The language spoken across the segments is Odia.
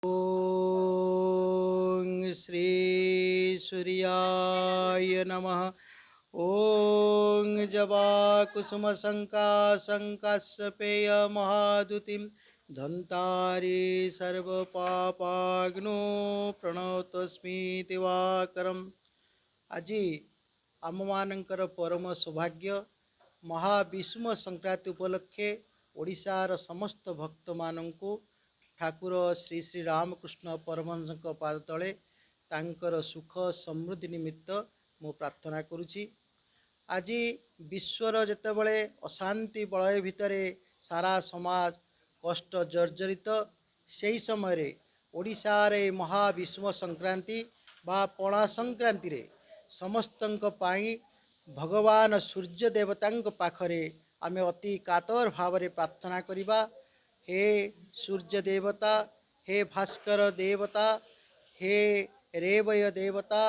ଓଁ ଶ୍ରୀ ସୂର୍ଯ୍ୟାୟ ନମଃ। ଓଁ ଜବାକୁସୁମଶଙ୍କାଶଂ କାଶ୍ୟପେୟ ମହାଦୁତିಂ ଧନ୍ତାରି ସର୍ବପାପାଗ୍ନୋ ପ୍ରଣତସ୍ମି ଦିବାକରମ୍। ଆଜି ଆମମାନଙ୍କର ପରମ ସୌଭାଗ୍ୟ, ମହାବିଷୁବ ସଂକ୍ରାନ୍ତି ଉପଲକ୍ଷେ ଓଡ଼ିଶାର ସମସ୍ତ ଭକ୍ତମାନଙ୍କୁ ଠାକୁର ଶ୍ରୀ ଶ୍ରୀ ରାମକୃଷ୍ଣ ପରମହଂସଙ୍କ ପାଦ ତଳେ ତାଙ୍କର ସୁଖ ସମୃଦ୍ଧି ନିମିତ୍ତ ମୁଁ ପ୍ରାର୍ଥନା କରୁଛି। ଆଜି ବିଶ୍ୱର ଯେତେବେଳେ ଅଶାନ୍ତି ବଳୟ ଭିତରେ ସାରା ସମାଜ କଷ୍ଟ ଜର୍ଜରିତ, ସେହି ସମୟରେ ଓଡ଼ିଶାରେ ମହାବିଷୁବ ସଂକ୍ରାନ୍ତି ବା ପଣା ସଂକ୍ରାନ୍ତିରେ ସମସ୍ତଙ୍କ ପାଇଁ ଭଗବାନ ସୂର୍ଯ୍ୟ ଦେବତାଙ୍କ ପାଖରେ ଆମେ ଅତି କାତର ଭାବରେ ପ୍ରାର୍ଥନା କରିବା। ହେ ସୂର୍ଯ୍ୟ ଦେବତା, ହେ ଭାସ୍କର ଦେବତା, ହେ ରେବୟ ଦେବତା,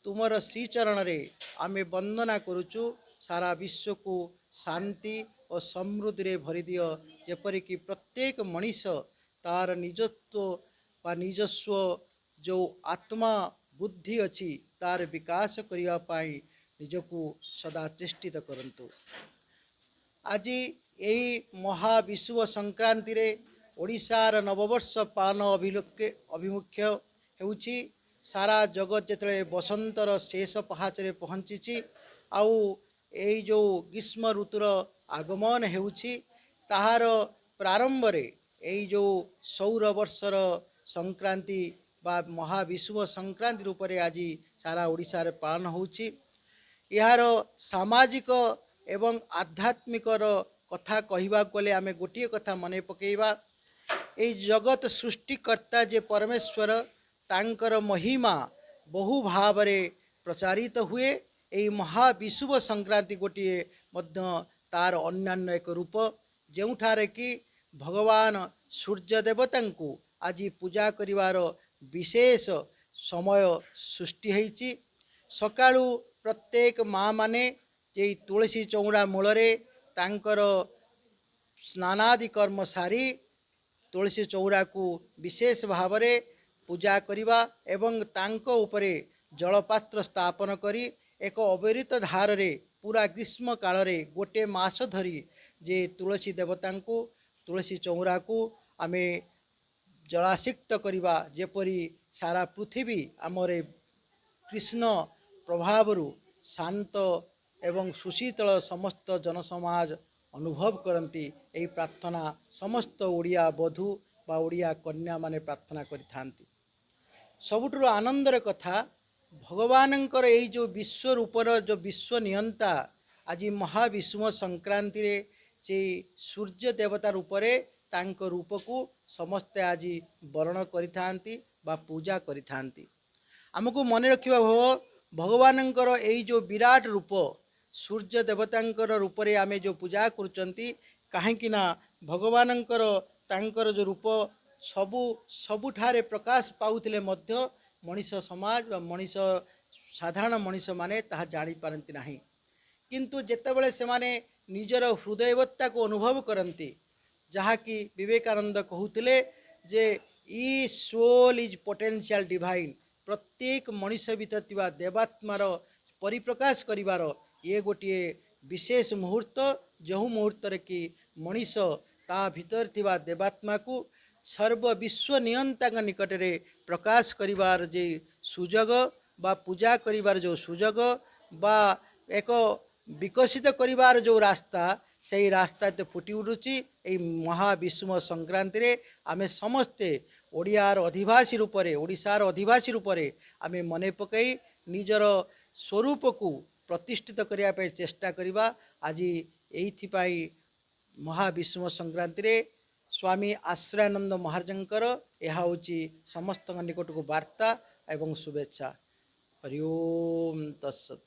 ତୁମର ଶ୍ରୀଚରଣରେ ଆମେ ବନ୍ଦନା କରୁଛୁ। ସାରା ବିଶ୍ୱକୁ ଶାନ୍ତି ଓ ସମୃଦ୍ଧିରେ ଭରିଦିଅ, ଯେପରିକି ପ୍ରତ୍ୟେକ ମଣିଷ ତାର ନିଜତ୍ୱ ବା ନିଜସ୍ୱ ଯେଉଁ ଆତ୍ମା ବୁଦ୍ଧି ଅଛି, ତାର ବିକାଶ କରିବା ପାଇଁ ନିଜକୁ ସଦା ଚେଷ୍ଟିତ କରନ୍ତୁ। ଆଜି ଏହି ମହାବିଷୁବ ସଂକ୍ରାନ୍ତିରେ ଓଡ଼ିଶାର ନବବର୍ଷ ପାଳନ ଅଭିଲକ୍ଷେ ଅଭିମୁଖ୍ୟ ହେଉଛି। ସାରା ଜଗତ ଯେତେବେଳେ ବସନ୍ତର ଶେଷ ପାହାଚରେ ପହଞ୍ଚିଛି ଆଉ ଏଇ ଯେଉଁ ଗ୍ରୀଷ୍ମ ଋତୁର ଆଗମନ ହେଉଛି, ତାହାର ପ୍ରାରମ୍ଭରେ ଏଇ ଯେଉଁ ସୌର ବର୍ଷର ସଂକ୍ରାନ୍ତି ବା ମହାବିଷୁବ ସଂକ୍ରାନ୍ତି ରୂପରେ ଆଜି ସାରା ଓଡ଼ିଶାରେ ପାଳନ ହେଉଛି। ଏହାର ସାମାଜିକ ଏବଂ ଆଧ୍ୟାତ୍ମିକର କଥା କହିବାକୁ ଗଲେ ଆମେ ଗୋଟିଏ କଥା ମନେ ପକାଇବା। ଏଇ ଜଗତ ସୃଷ୍ଟିକର୍ତ୍ତା ଯେ ପରମେଶ୍ୱର, ତାଙ୍କର ମହିମା ବହୁ ଭାବରେ ପ୍ରଚାରିତ ହୁଏ। ଏଇ ମହାବିଷୁବ ସଂକ୍ରାନ୍ତି ଗୋଟିଏ ମଧ୍ୟ ତାର ଅନ୍ୟାନ୍ୟ ଏକ ରୂପ, ଯେଉଁଠାରେ କି ଭଗବାନ ସୂର୍ଯ୍ୟ ଦେବତାଙ୍କୁ ଆଜି ପୂଜା କରିବାର ବିଶେଷ ସମୟ ସୃଷ୍ଟି ହେଇଛି। ସକାଳୁ ପ୍ରତ୍ୟେକ ମା ମାନେ ଏଇ ତୁଳସୀ ଚଉରା ମୂଳରେ ତାଙ୍କର ସ୍ନାନାଦି କର୍ମ ସାରି ତୁଳସୀ ଚଉରାକୁ ବିଶେଷ ଭାବରେ ପୂଜା କରିବା ଏବଂ ତାଙ୍କ ଉପରେ ଜଳପାତ୍ର ସ୍ଥାପନ କରି ଏକ ଅବିରତ ଧାରରେ ପୁରା ଗ୍ରୀଷ୍ମ କାଳରେ ଗୋଟେ ମାସ ଧରି ଯେ ତୁଳସୀ ଦେବତାଙ୍କୁ, ତୁଳସୀ ଚଉରାକୁ ଆମେ ଜଳାସିକ୍ତ କରିବା, ଯେପରି ସାରା ପୃଥିବୀ ଆମର ଏ କୃଷ୍ଣ ପ୍ରଭାବରୁ ଶାନ୍ତ ଏବଂ ସୁଶୀତଳ ସମସ୍ତ ଜନସମାଜ ଅନୁଭବ କରନ୍ତି। ଏହି ପ୍ରାର୍ଥନା ସମସ୍ତ ଓଡ଼ିଆ ବଧୂ ବା ଓଡ଼ିଆ କନ୍ୟାମାନେ ପ୍ରାର୍ଥନା କରିଥାନ୍ତି। ସବୁଠାରୁ ଆନନ୍ଦର କଥା, ଭଗବାନଙ୍କର ଏଇ ଯେଉଁ ବିଶ୍ୱ ରୂପର ଯେଉଁ ବିଶ୍ୱ ନିୟନ୍ତା, ଆଜି ମହାବିଷୁବ ସଂକ୍ରାନ୍ତିରେ ସେଇ ସୂର୍ଯ୍ୟ ଦେବତା ରୂପରେ ତାଙ୍କ ରୂପକୁ ସମସ୍ତେ ଆଜି ବରଣ କରିଥାନ୍ତି ବା ପୂଜା କରିଥାନ୍ତି। ଆମକୁ ମନେ ରଖିବାକୁ ହେବ, ଭଗବାନଙ୍କର ଏଇ ଯେଉଁ ବିରାଟ ରୂପ, ସୂର୍ଯ୍ୟ ଦେବତାଙ୍କର ରୂପରେ ଆମେ ଯେଉଁ ପୂଜା କରୁଛନ୍ତି, କାହିଁକି ନା ଭଗବାନଙ୍କର ତାଙ୍କର ଯେଉଁ ରୂପ ସବୁ ସବୁଠାରେ ପ୍ରକାଶ ପାଉଥିଲେ ମଧ୍ୟ ମଣିଷ ସମାଜ ବା ମଣିଷ, ସାଧାରଣ ମଣିଷମାନେ ତାହା ଜାଣିପାରନ୍ତି ନାହିଁ। କିନ୍ତୁ ଯେତେବେଳେ ସେମାନେ ନିଜର ହୃଦୟବତ୍ତାକୁ ଅନୁଭବ କରନ୍ତି, ଯାହାକି ବିବେକାନନ୍ଦ କହୁଥିଲେ ଯେ "Each soul is potential divine", ପ୍ରତ୍ୟେକ ମଣିଷ ଭିତରେ ଥିବା ଦେବାତ୍ମାର ପରିପ୍ରକାଶ କରିବାର ଇଏ ଗୋଟିଏ ବିଶେଷ ମୁହୂର୍ତ୍ତ, ଯେଉଁ ମୁହୂର୍ତ୍ତରେ କି ମଣିଷ ତା ଭିତରେ ଥିବା ଦେବାତ୍ମାକୁ ସର୍ବ ବିଶ୍ୱ ନିୟନ୍ତାଙ୍କ ନିକଟରେ ପ୍ରକାଶ କରିବାର ଯେ ସୁଯୋଗ ବା ପୂଜା କରିବାର ଯେଉଁ ସୁଯୋଗ ବା ଏକ ବିକଶିତ କରିବାର ଯେଉଁ ରାସ୍ତା, ସେଇ ରାସ୍ତା ଏତେ ଫୁଟି ଉଠୁଛି। ଏଇ ମହାବିଷୁବ ସଂକ୍ରାନ୍ତିରେ ଆମେ ସମସ୍ତେ ଓଡ଼ିଆର ଅଧିବାସୀ ରୂପରେ, ଓଡ଼ିଶାର ଅଧିବାସୀ ରୂପରେ ଆମେ ମନେ ପକାଇ ନିଜର ସ୍ୱରୂପକୁ ପ୍ରତିଷ୍ଠିତ କରିବା ପାଇଁ ଚେଷ୍ଟା କରିବା। ଆଜି ଏଇଥିପାଇଁ ମହାବିଷୁବ ସଂକ୍ରାନ୍ତିରେ ସ୍ୱାମୀ ଆଶ୍ରୟାନନ୍ଦ ମହାରାଜଙ୍କର ଏହା ହେଉଛି ସମସ୍ତଙ୍କ ନିକଟକୁ ବାର୍ତ୍ତା ଏବଂ ଶୁଭେଚ୍ଛା। ହରି ଓମ୍ ତତ୍ସତ୍।